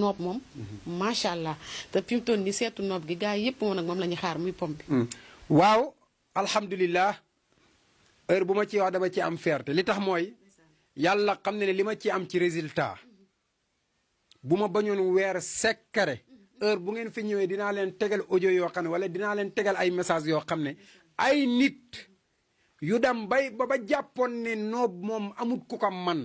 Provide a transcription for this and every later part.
noob moom macha allah te fi mu toll nii seetu noob gi gars yi yëpp moom nag moom la ñu xaar muy pom bi. waaw alhamdulilah heure bu ma ci wax dama ci am fierté li tax mooy yàlla xam ne li ma ci am ci résultat bu ma bañoon weer sekkare heure bu ngeen fi ñëwee dinaa leen tegal audio yoo xam ne wala dinaa leen tegal ay message yoo xam ne ay nit yu dem bay ba jàppoon ne noob moom amut ku ko man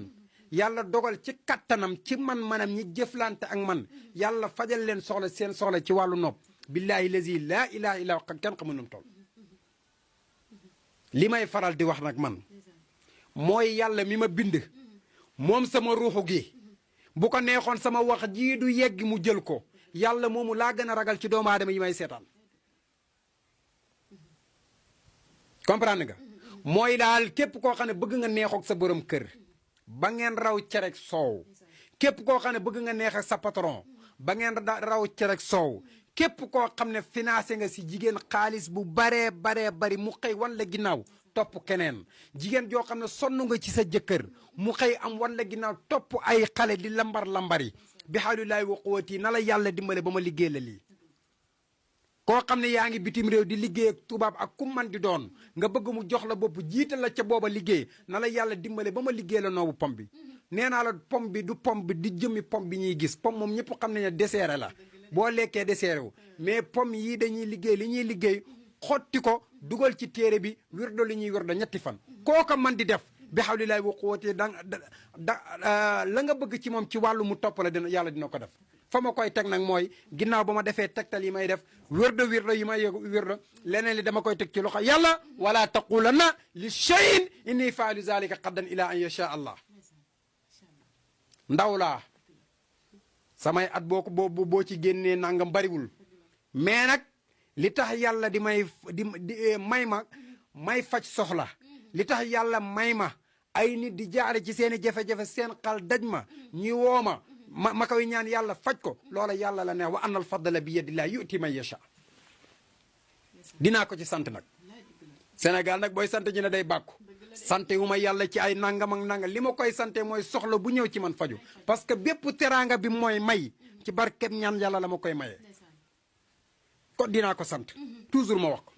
yàlla dogal ci kattanam ci man-manam ñi jëflante ak man yàlla fajal leen soxla seen soxla ci wàllu noob billahi lazi laa ilaha illa huwa kenn xamul nu mu toll li may faral di wax nag man mooy yàlla mi ma bind moom sama ruuxu gi bu ko neexoon sama wax jii du yegg mu jël ko yàlla moomu laa gën a ragal ci doomu aadama yi may seetaan comprendre nga mooy daal képp koo xam ne bëgg nga neexoog sa borom kër ba ngeen raw cereg soow képp koo xam ne bëgg nga neex ak sa patron ba ngeen raw cereg soow képp koo xam ne financé nga si jigéen xaalis bu baree bari mu xëy wan la ginnaaw topp keneen jigéen joo xam ne sonn nga ci sa jëkkër mu xëy am wan la ginnaaw topp ay xale di lambar-lambari bi xaalilaay wa quwati na la yàlla dimbale ba ma liggéey la lii koo xam ne yaa ngi bitim réew di liggéey ak tubaab ak ku man di doon nga bëgg mu jox la bopp jiital la ca booba liggéey na la yàlla dimbale ba ma liggéey la noobu pom bi nee naa la pom bi du pom bi di jëmmi pom bi ñuy gis pom moom ñëpp xam nañ ne dessert la boo lekkee dessert wu mais pom yii dañuy liggéey li ñuy liggéey xotti ko dugal ci téere bi wirdo li ñuy wirdo ñetti fan kooka man di def bi xawlilaay wa quwwati la nga bëgg ci moom ci wàllu mu topp la dina yàlla dina ko def fa ma koy teg nag mooy ginnaaw ba ma defee tegtal yi may def wirdo yi may wirdo leneen li dama koy teg ci loxo yàlla wala taqulanna li shay'in inni faalu zalika qaddan ila an yasha allah ndaw laa samay at boo ci génnee nangam bariwul mais nag li tax yàlla di may may faj soxla li tax yàlla may ma ay nit di jaare ci seeni jafe-jafe seen xal daj ma ñi woo ma koy ñaan yàlla faj ko loola yàlla la neex wa anna al fadla bi yadillah yuti man yasha dinaa ko ci sant nag Sénégal nag booy sant ñu ne day bàkku sante wu ma yàlla ci ay nangam ak nangam li ma koy sante mooy soxla bu ñëw ci man faju parce que bépp teraanga bi mooy may ci barkeb ñaan yàlla la ma koy mayee kon dinaa ko sant toujours ma wax ko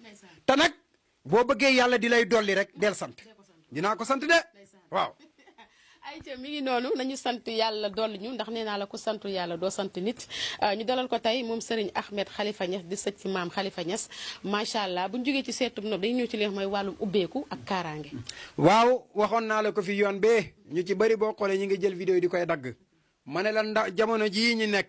te nag boo bëggee yàlla di lay dolli rek del sant dinaa ko sant de waaw ayca mi ngi noonu nañu sant yàlla dolli ñu ndax nee naa la ko santu yàlla doo sant nit ñu dalal ko tey moom Serigne Ahmed Khalifa Niass di sëj ci maam Khalifa Niass macha allah bu ñu jógee ci seetub nopp dañu ñëw ci li nga xam mooy wàllum ubbeeku ak kaaraange. waaw waxoon naa la ko fi yoon bee ñu ci bëri boo xoolee ñu ngi jël vidéo yi di koy dagg ma ne la ndax jamono jii ñu nekk